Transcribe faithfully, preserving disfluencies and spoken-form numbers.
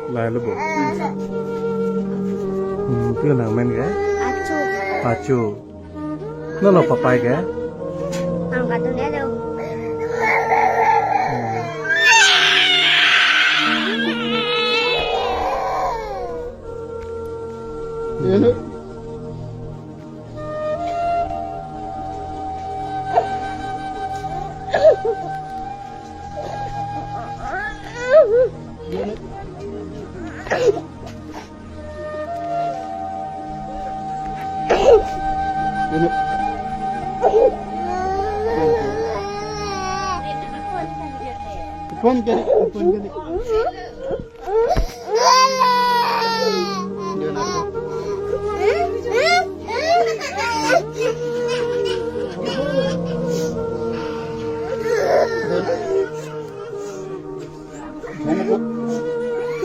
Lahelo bo. Hmm, pi nangmen ke? Achu. Achu. Non lo papai ke? Ang kadun ya lo. Hmm. Phone ke, phone ke.